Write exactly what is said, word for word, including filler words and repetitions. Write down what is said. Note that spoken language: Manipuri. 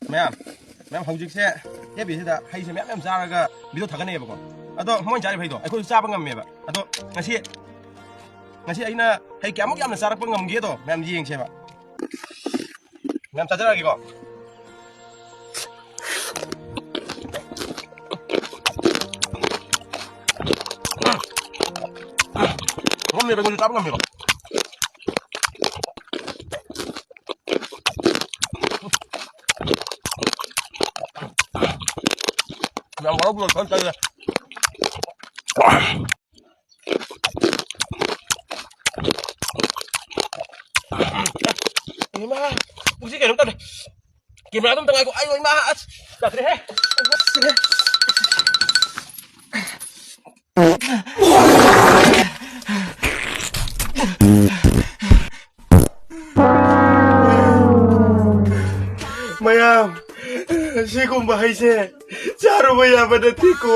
ꯃꯌꯥꯝ, ꯃꯌꯥꯝ, ꯍꯧꯖꯤꯛꯁꯦ ꯑꯦꯐ ꯕꯤꯁꯤꯗ ꯍꯩꯁꯦ ꯃꯌꯥꯝ ꯃꯌꯥꯝ ꯆꯥꯔꯒ ꯚꯤꯗꯤꯑꯣ ꯊꯥꯒꯠꯅꯩꯌꯦꯕꯀꯣ꯫ ꯑꯗꯣ ꯃꯣꯏꯅ ꯆꯥꯔꯤꯕ ꯍꯩꯗꯣ ꯑꯩꯈꯣꯏꯁꯨ ꯆꯥꯕ ꯉꯝꯃꯦꯕ꯫ ꯑꯗꯣ ꯉꯁꯤ, ꯉꯁꯤ ꯑꯩꯅ ꯍꯩ ꯀꯌꯥꯃꯨꯛ ꯌꯥꯝꯅ ꯆꯥꯔꯛꯄ ꯉꯝꯒꯦꯗꯣ ꯃꯌꯥꯝ ꯌꯦꯡꯁꯦꯕ꯫ ꯃꯌꯥꯝ ꯆꯥꯖꯔꯛꯑꯒꯦꯀꯣ꯫ ꯉꯝꯃꯦꯕ, ꯑꯩꯉꯣꯟꯗ ꯆꯥꯕ ꯉꯝꯃꯦꯕ꯫ ꯌꯥꯝ ꯋꯥꯔꯧꯕꯤꯔꯣꯏ, ꯈꯔ ꯆꯥꯒꯦ꯫ ꯏꯃꯥ, ꯄꯨꯛꯁꯤ ꯀꯩꯅꯣꯝ ꯇꯧꯔꯦ꯫ ꯀꯦꯃꯦꯔꯥꯗꯣ ꯑꯝꯇ ꯉꯥꯏꯈꯣ꯫ ꯑꯩ, ꯏꯃꯥ, ꯑꯁ, ꯌꯥꯗ꯭ꯔꯦꯍꯦ꯫ ꯃꯌꯥꯝ, ꯁꯤꯒꯨꯝꯕ ꯍꯩꯁꯦ ꯆꯥꯔꯨꯕ ꯌꯥꯕ ꯅꯠꯇꯦꯀꯣ꯫